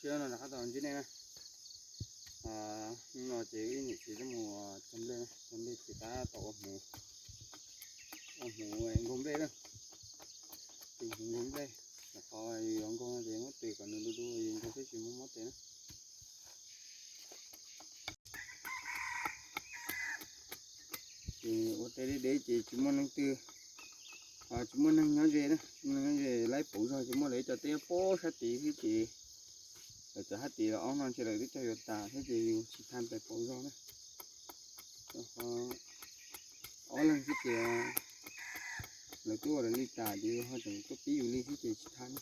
Hnub no rov qab tau ntsib nej na. Hnub no ces wb niam txiv tuaj mus cog nplej, cog nplej ces tab tom ua hmoov, ua hmoov nkaug nplej na. Tus hmoov nkaug nplej, rau qhov yus yuav nkaug no ces muab tes kom nws du du yus nkaug thiaj tsis muaj mob tes na. Ces ua teb deb deb ces tsis muaj neeg twg, tsis muaj neeg nyob ze na, tsis muaj neeg nyob ze laib pauv zog ces muaj lawv cov teb nyob pem sab tid xwb ces lawv cov sab tid los ob no ntshe lawv twb cog yuav tas thiab ces yus tsis tau pais pauv zog na. Ob leeg xwb ces lawv twb ua lawv li tas ces yus ho tseem tuaj pib yus li xwb ces tsis tau na.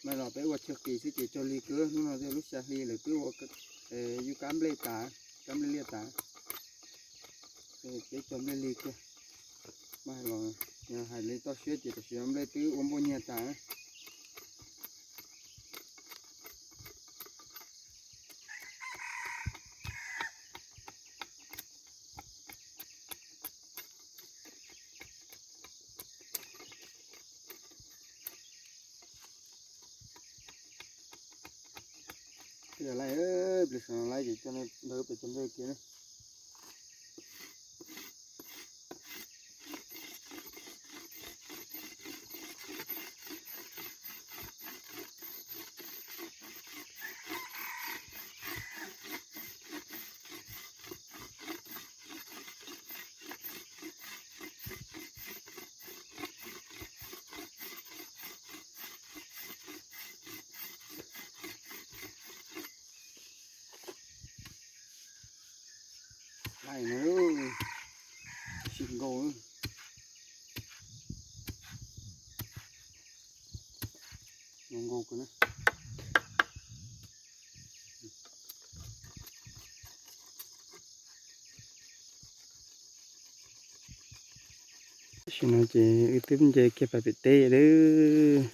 Mas los peb ua chaw qis xwb ces cog lig kawg, hnub no twb lub xya hli lawv twb ua yub kab nplej tas, kab nplej liaj tas. Peb cog nplej lig kiag. Mas los hais li toj siab ces tam sim no nplej twb ua npuaj nyiag tas. Yog lawm, plis xav no lawm ces coj nej ntawd pem cov nplej kiag na. Sim nkaus, nkaus kawg na. Tam sim no ces wb twb nce kiag pas pem teb lawm,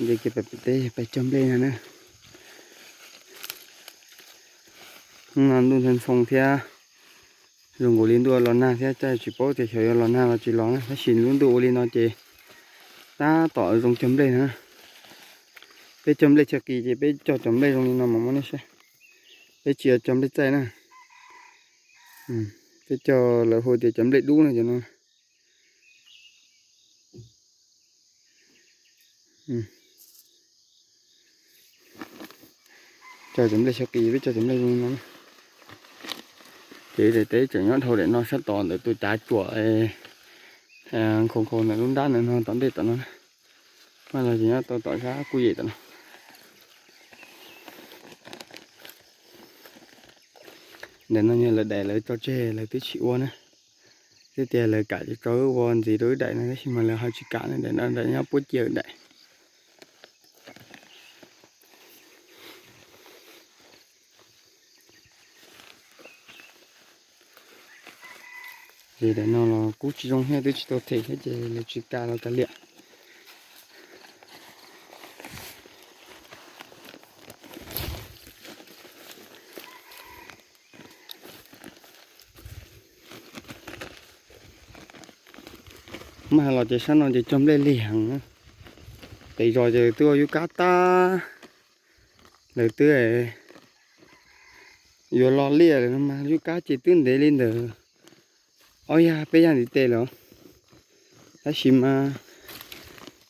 nce kiag pas pem teb pais cog nplej no na. Hnub no ntuj ntxhee ntxhoo thiab, zoo nkaus li ntuj los nag thiab, tsis paub tias xyov yuav los nag los tsis los na. Tab sis lub ntuj ua li no ces tab tom zoo cog nplej na. Peb cog nplej chaw qis ces peb cog cov nplej zoo li no mas muab nej saib. Peb tsis yog cog nplej txaij na. Peb cog lawv hu tias cov nplej dub no cov no. Cog cov nplej chaw qis, peb cog cov nplej zoo li no. Ces daim teb tseem nyob dhau daim no sab tod ntawm tus cav tsuam nkhaus nkhaus ntawm lub nrab ntawm no tom ntej tom no. Mas los ces nyob tau tom sab kuj yem tom no. Ntawm no yog lawv daim lawv tso tseg lawv twb tsis ua na. Twb tias lawv kam tso wb ua ntxiv rau wb daim no tab sis mas lawv ho tsis kam na, daim no daim nyob puab cia daim. Ces daim no los kuj tsis zoo thiab, twb tsis tau them thiab ces lawv tsis kam los kav liam. Mas los ces sab no ces cog nplej lig heev, pem zos ces twb ua yub kab tag, lawv twb yuav los liaj lawm no mas yub kab ces twb ntev li ntawd ob yag peb yag ntiv tes lawm. Tab sis mas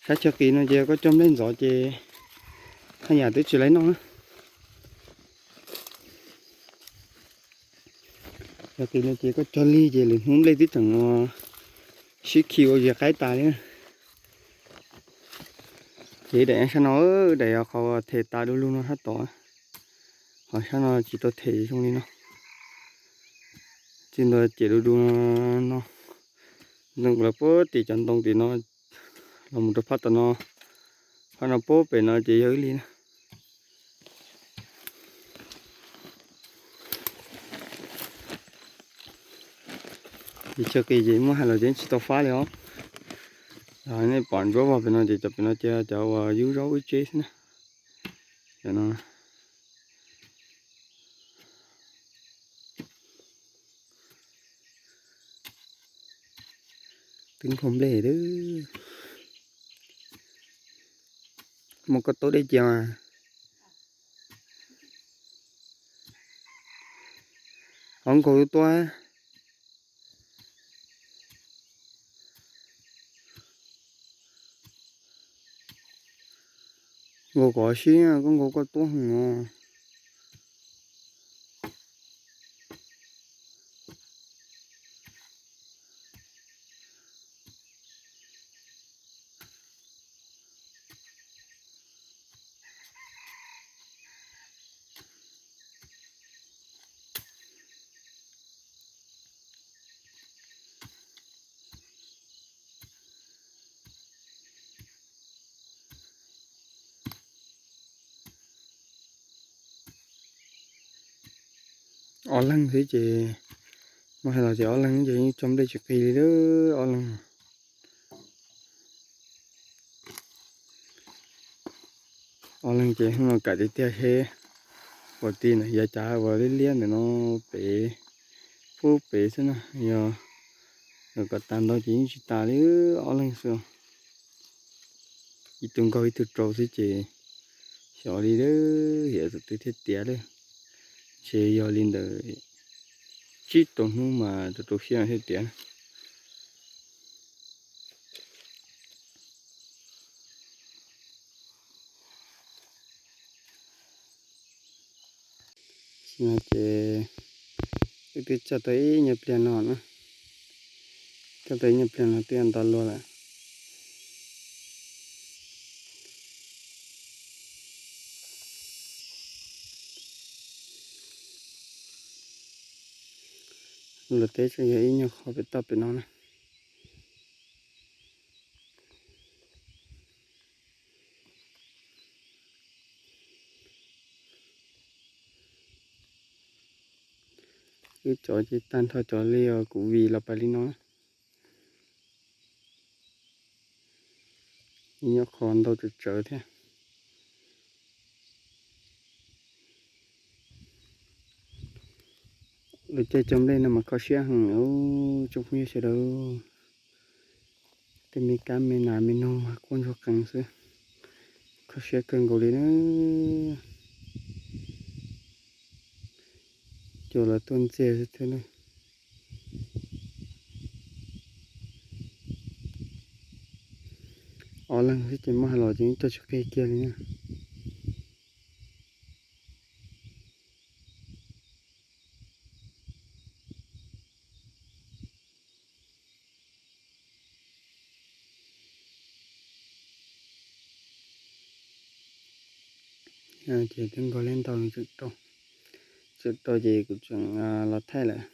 sab chaw qis no ces koj cog nplej ntxov ces haj yam twb tsis laib noj na. Chaw qis no ces koj cog lig ces lwm hnub nplej twb tseem ua sib khi ua zes qaib tas li. Ces daim sab no, daim qhov them tas du lug no sab tod, ho sab no tsis tau them zoo li no. Txij ntua cem du du no, ntoo lawv puag tim cov ntoo tim no los mus rau phab tom no, phab no puag pem no ces yog ib li na. Ces chaw qis ces muab hais los ces tsis tau fab li os. Nej pom ntsuab vog pem no ces cov pem no ces cov uas yub zaub wb tseb xwb na. Cov no twb nphau nplej lawm. Muaj koj tuab dej cia mas. Hov nkaus tuab. Nkaus kom sib, koj nkaus koj tuab heev os. Ob leeg xwb ces, muab hais los ces ob leeg ces yeej tso nplej tsis qis li lawm ob leeg. Ob leeg ces hnub no kam tiag tiag seb ua ti ntawm yav cav uas liab liab ntawm no pem, pub pem xwb na, yog lawv kom tas ntau ces yeej tsis tas li, ob leeg xwb. Ib tug nkaug ib tug rau xwb ces xyov li lawm, hiam tus twg thiaj tiav lawm. Ces yog li ntawd tsib rau hnub mas rau rau siab thiaj tiav. Ces wb twb coj tau ib nyuag pliag no na, coj tau ib nyuag pliag no twb yuav nto luag lawm. Luag teb tseem yog ib nyuag qhov pem toj pem no na. Wb cov ces tag nrho cov li os kuv vim los pais li no na. Ib nyuag qhov ntau tsawv tsawv thiab. Lawv caij cov nplej no mas kho siab heev tsoom phooj ywg sawv daws. Tej me kab me nas me noog mas quaj ntsuag qees xwb, kho siab kawg nkaus li na. Cua los tuaj ntxiag xwb thiab na. Ob leeg xwb ces muab hais los ces yeej tuaj tsis qig kiag li na. Ces twb nkaug liab ntau, tseem rau ces kuv tseem los thaij lawm.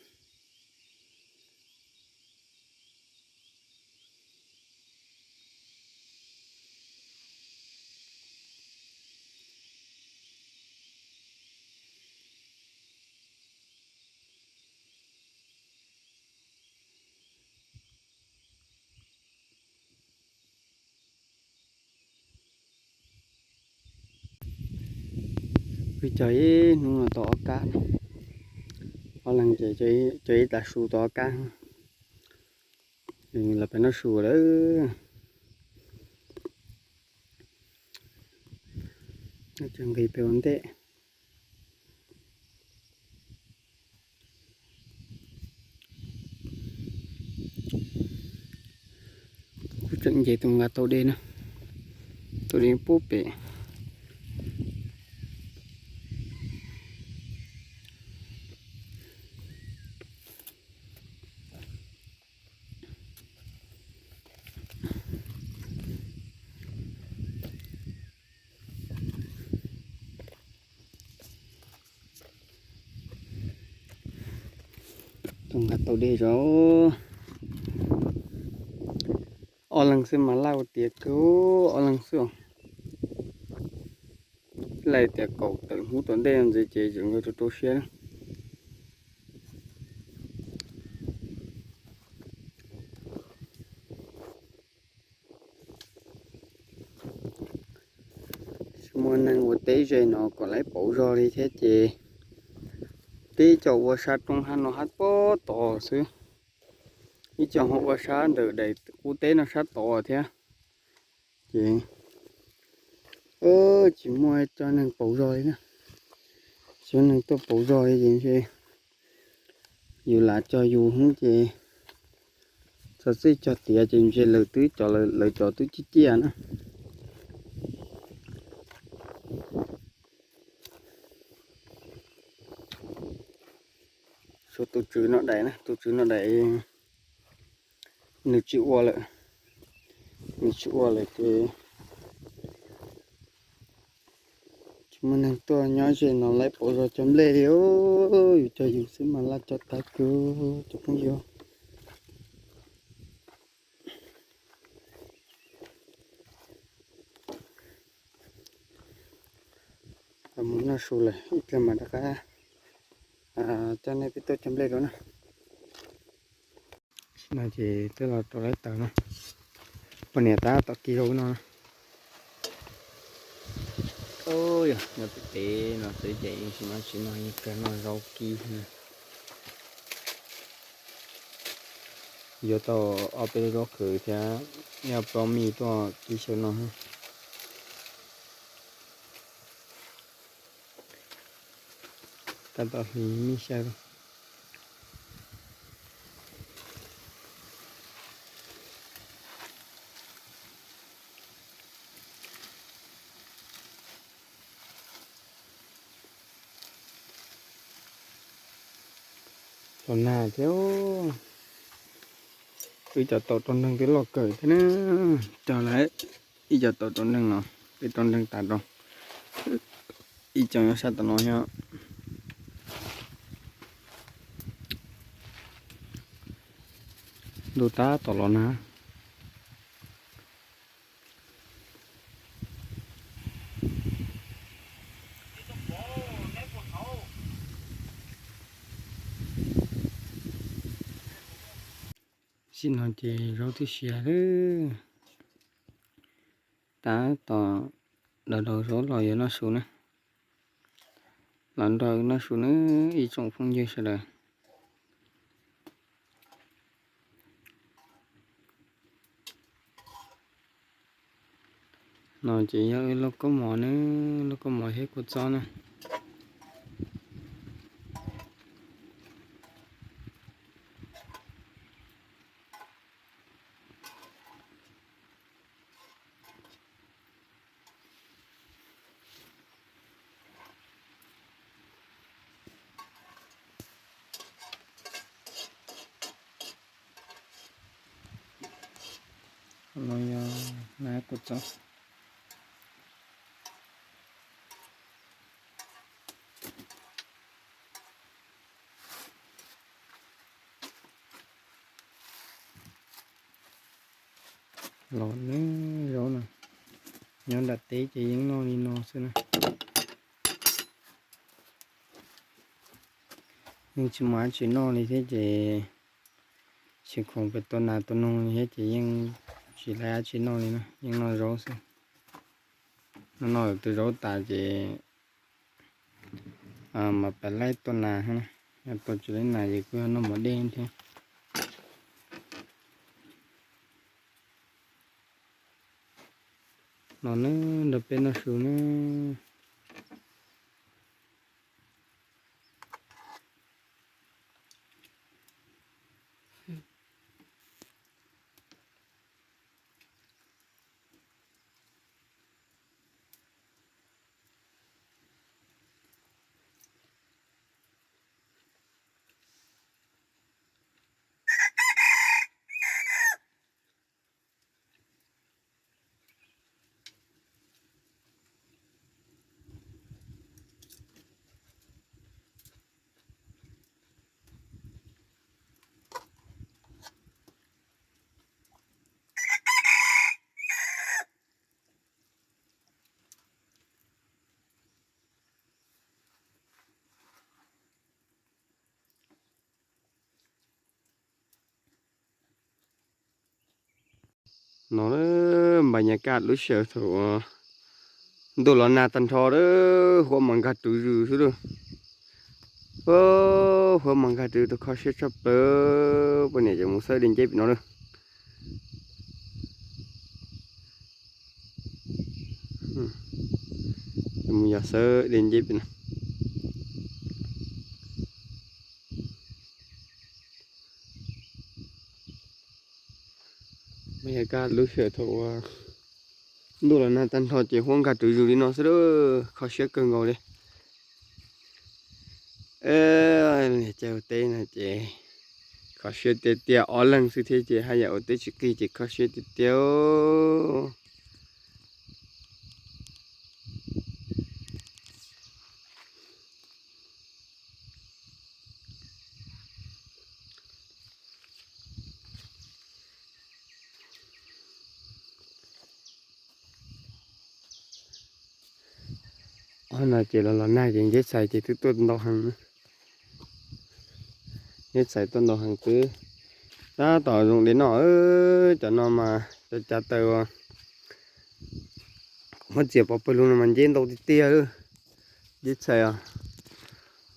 Wb cog ib hnub no tau ob kab, ob leeg ces cog ib tas su tau ob kab, los pem noj su lawm. Cog nqis pem ua ntej. Kuv tseem nce tus nqa tau dej na, tau dej pub pem. Tus nqa tau dej zog. Ob leeg xwb mas laj ua tiav kawg, ob leeg xwb. Laj tias kaum tawm hnub tom ntej ntxiv ces tseem yuav rau rau siab na. Tsis muaj neeg ua teb ze no kom lawv pauv zog li thiab ces tib co ua sab roob hab no hab pob tod xwb, ib co ho ua sab ntawm daim qub teb no sab tod thiab. Ces Tsis muaj cov neeg pauv zog li na. Tsis muaj neeg tuaj pauv zog li ces ntshe yus lam cog yus hwv ces txog txij cog tiav ces ntshe lawv twb cov, lawv cov twb ciaj ciaj na. Tshuav tus tswv no daim na, tus tswv no daim nws tsis ua lawm, nws tsis ua lawm ces tsis muaj neeg tuaj nyob ze no lawv pauv zog cov nplej li. Yus cog yus xwb mas laj cov tag kawg cov phooj ywg. Mus noj su lawm ib pliag mas rov qab coj nej peb tuaj cog nplej dua na. Sim no ces twb los rau lawv taws no, poj niam tab tom kis zaub no. Yog nyob pem pem no xwb ces sim no tsis no yeej kawg noj zaub kib. Yuav tau ob peb lub zaub khwv thiab ib ob plob mij tuaj kib xyaw no. Tab tom hliv mij xyaw. Los nag thiab, wb cov taum rau nreeg twb loj kawg thiab na. Cog lawm ib co taum rau nreeg no, peb rau nreeg tas rau ib co nyob sab tom no thiab. Ntuj tab tom los nag. Sim no ces zaub twb siav lawm. Tab tom daus daus zaub los yuav noj su na. Los nrog wb noj su na ib tsoom phooj ywg sawv daws. No ces yog wb lauj kaub mov na, lauj kaub mov thiab kua txob na. No yog na kua txob. Los neb zaub no, nyob nram teb ces yeej noj li no xwb na. Yeej tsis muaj dab tsi noj li thiab ces tsis khoom pem tua nas tua noog li thiab ces yeej tsis laib dab tsi noj li na, yeej noj zaub xwb. Noj noj tus zaub tas ces mam pem laib tua nas, yog tua tsis laib nas ces kuj yog noj mov dej thiab. Los neb nrog peb noj su neb. No npaj nyas kaj lub sij hawm thaum ntuj los nag tag nrho, huab mas nkag rwv zws xwb lauj. Huab mas nkag rwv rau kho siab tshaj plaws, poj niam ces mus xawb dej nceb pem no lauj. Mus yos xawb dej nceb pem no. Mas yog kaj lub sij hawm thaum uas ntuj los nag tag nrho ces huab nkag rwv zws li no xwb, kho siab kawg nkaus li. Cov ua teb no ces kho siab tiag tiag, ob leeg xwb thiab ces haj yam ua teb tsis qig ces kho siab tiag tiag. Ob no ces los los nag ces nceb txhais ces twb tuaj ntau heev. Nceb txhais tuaj ntau heev xwb. Tab tom zoo li no, cov no mas cov cav taws uas muab txiav pov pawg lug no mas nceb ntau tiag tiag lawm. Nceb txhais os,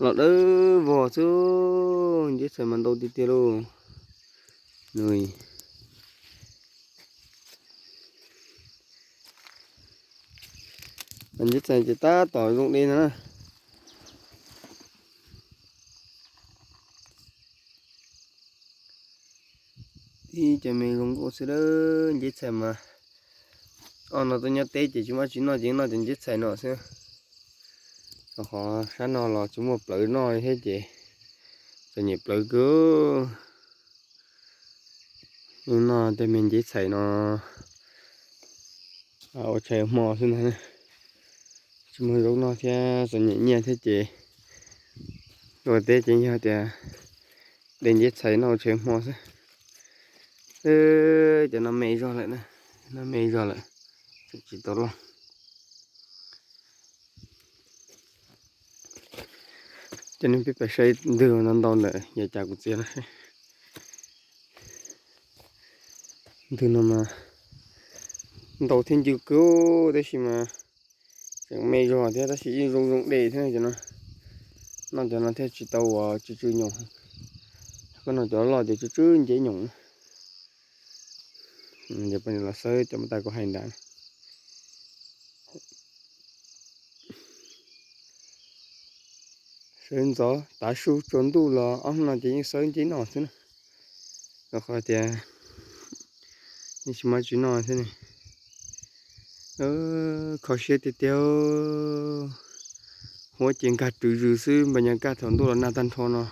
los dawb vog xwb, nceb txhais mas ntau tiag tiag lauj. Nws, nceb txhais ces tab tom zoo li no na. Tib cov me zoo nkauj xwb lawm, nceb txhais mas. Ob no tuaj nyob teb ces tsis muaj tsis noj ces noj cov nceb txhais no xwb. Rau qhov sab no los tsis muaj plawv noj thiab ces txom nyem plawv kawg. Noj tej me nceb txhais no ua tshais hmo xwb ntag. Tsis muaj zaub noj thiab txom nyem nyiaj thiab ces ua teb ces yog tias de nceb txhais noj ua tshais hmo xwb. Cov no me zog lawm na, no me zog lawm, tsis tau loj. Cov neeg peb pais saib ntwg no ntau ntawm yav cas kuv txiav no. Ntwg no mas ntau thiab ncw kawg tab sis mas tseem me zog thiab tab sis yeej zoo zoo de thiab cov no. Noj cov no thiaj tsis tau ua tsw tsw nyoos. Koj noj cov loj ces tsw tsw nceb nyoos. Ces poj niam los xawb cov muab tas kuv hais ntawd. Sawv ntxov tav su tsaus ntuj los ob hnub no ces yeej xawb nceb noj xwb na. Rau qhov tias yeej tsis muaj tsis noj xwb ne. Kho siab tiag tiag. Huab ces nkag rwv zws xwb, npaj nyas kaj thaum ntuj los nag tag nrho no.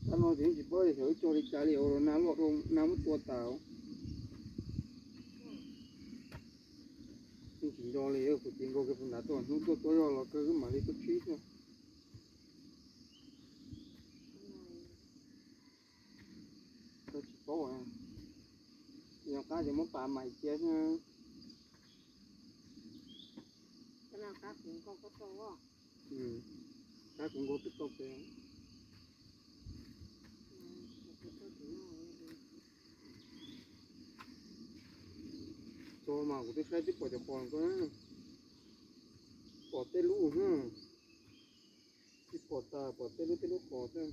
Tam no ces tsis paub xyov wb cog li cas li, ua rau nag loj dhau nag muab tua tas. Yeej tsis nco li, kuv ces nkaug kiag puag nrad tuaj, hnub tuaj tuaj zog los kawg wb mam li tuaj tshib xwb. Tsis paub, yog qab ces muab pas mais cia xwb. Qab kuv nkaug twb tau pem. Txog mas kuv twb saib twb pom cov qos ko, pom tej lub, tsis pom tas, pom tej lub tej lub qos xwb.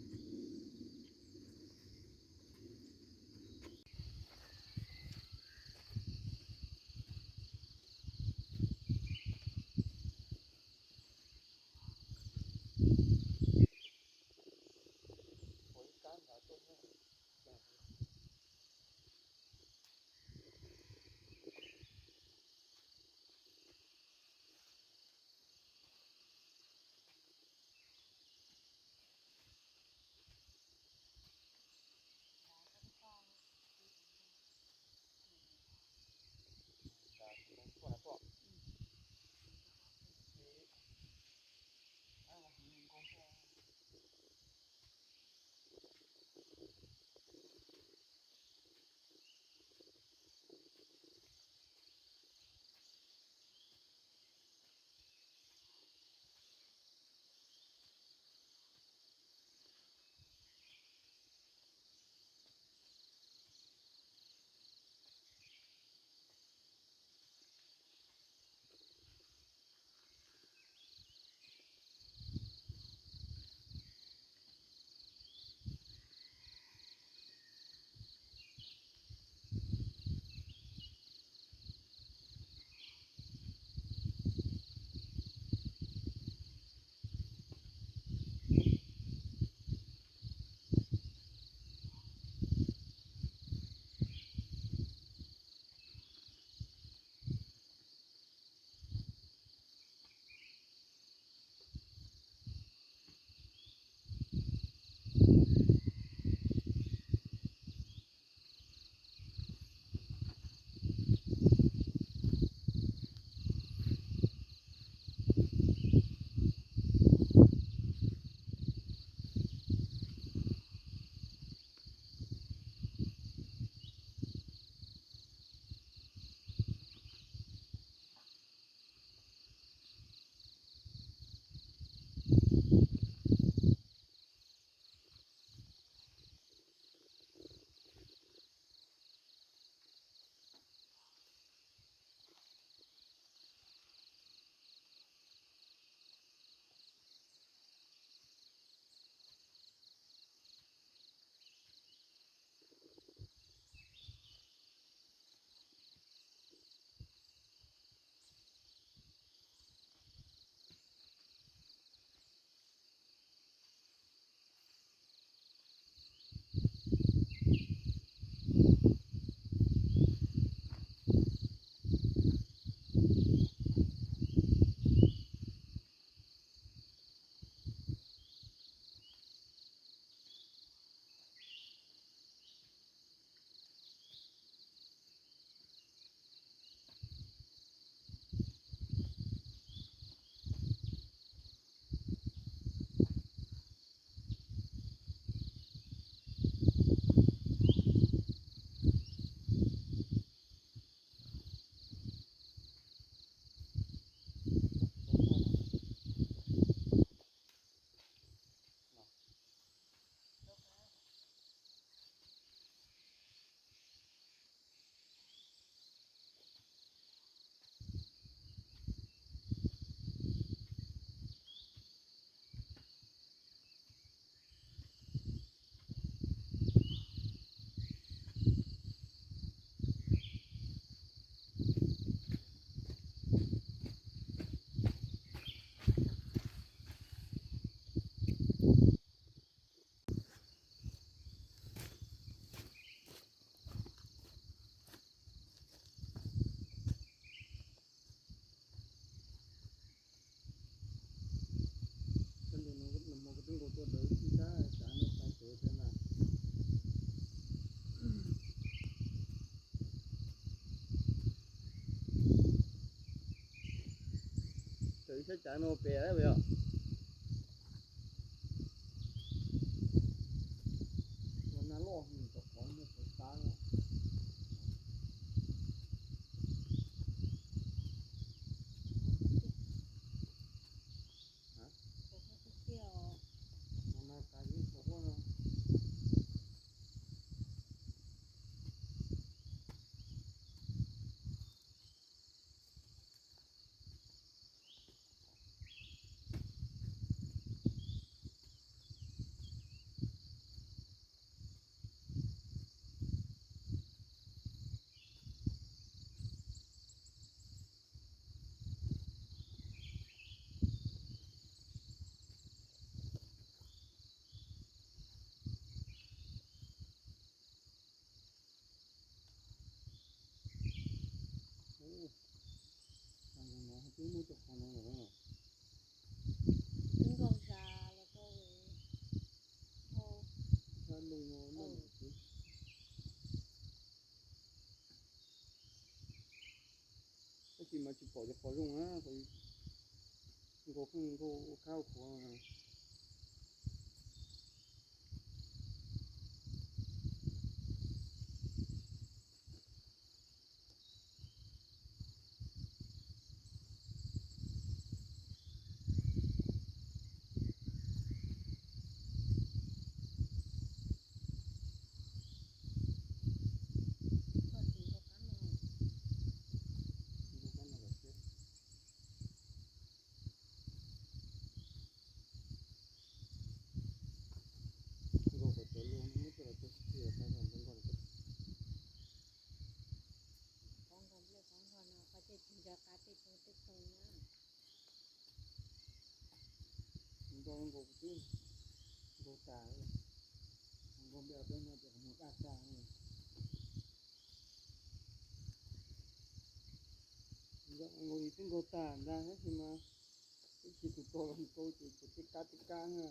Saib cav no pem yog na loj tom qhov no pem tas. Twb muaj cov qhov no lawm. Twb nkaug zas los rau. Tab sis mas tsis pom cov qhov zoo na, nkaug kheej nkaug ua kab ua khuav. Nkaug kom cov luag muab coj los tua sib tw, qhov nkaug nplej qhov nkaug no qhov tej tsis nco qab tej tug tej tug na. Nkaug nkaus twb nkaug tas, nkaug nplej peb no ces qhov muag daj tag. Nkaug twb nkaug tas ntag tab sis mas ib tsis tus tau los nkaus ces tej kab tej kab na.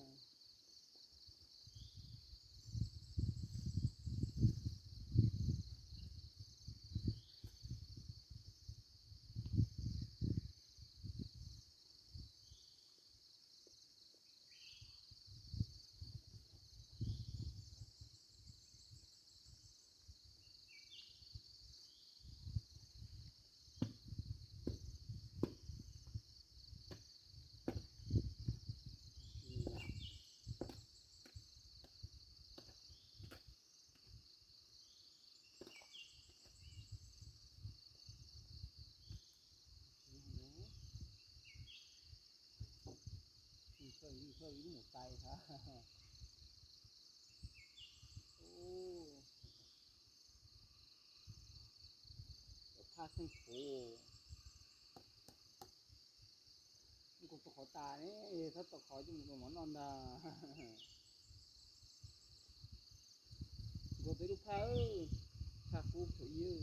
Mus tais hab. Phaj xeej puv. Nkaug tau qhov tas ne, txhob tau qhov coj mus rau mov noj ntag. Nkaug peb lub phaj, phaj kub thaum ub.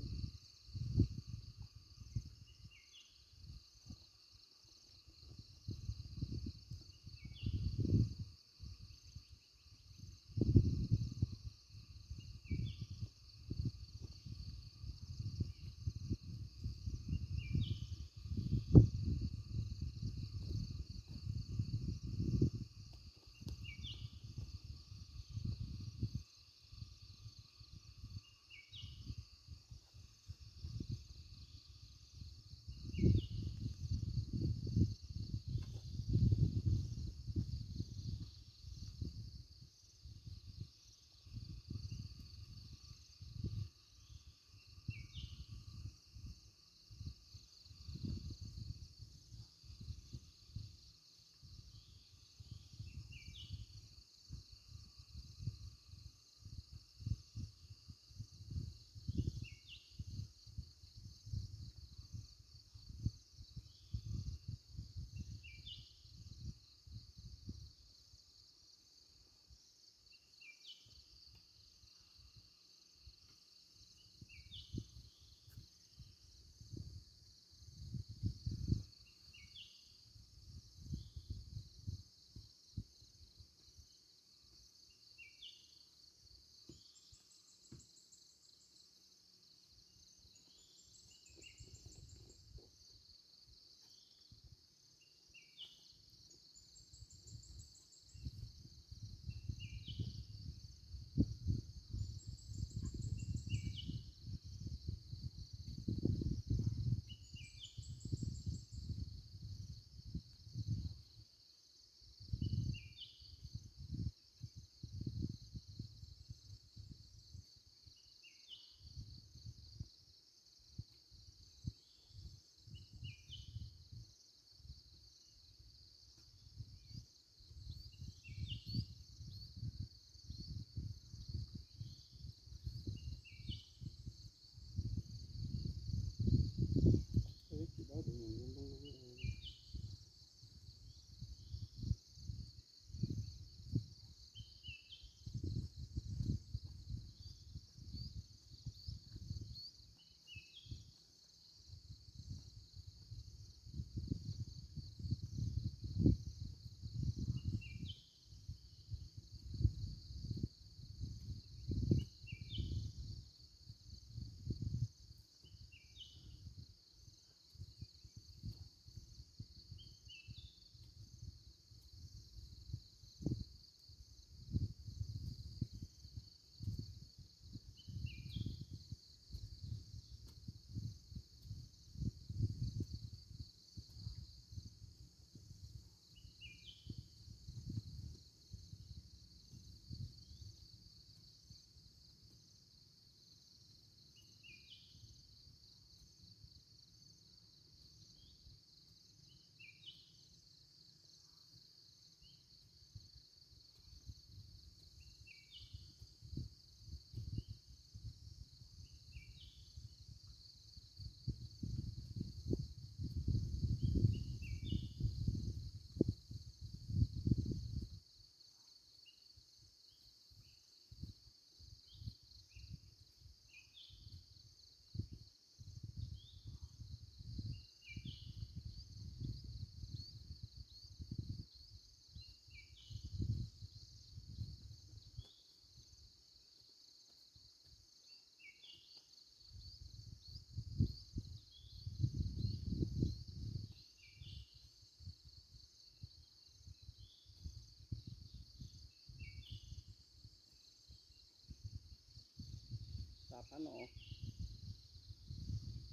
Phab no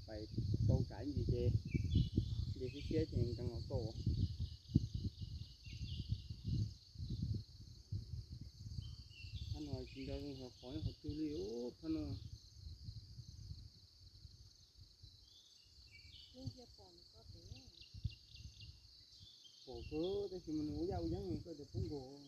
pais tau tsam ntsis ces nce siab siab ces nkees los tau. Phab no tsis nco zoo qhov qhov twg li phab no. Pom kawg tab sis mas nws ua yaj ua yeeb koj tias poob nkaus.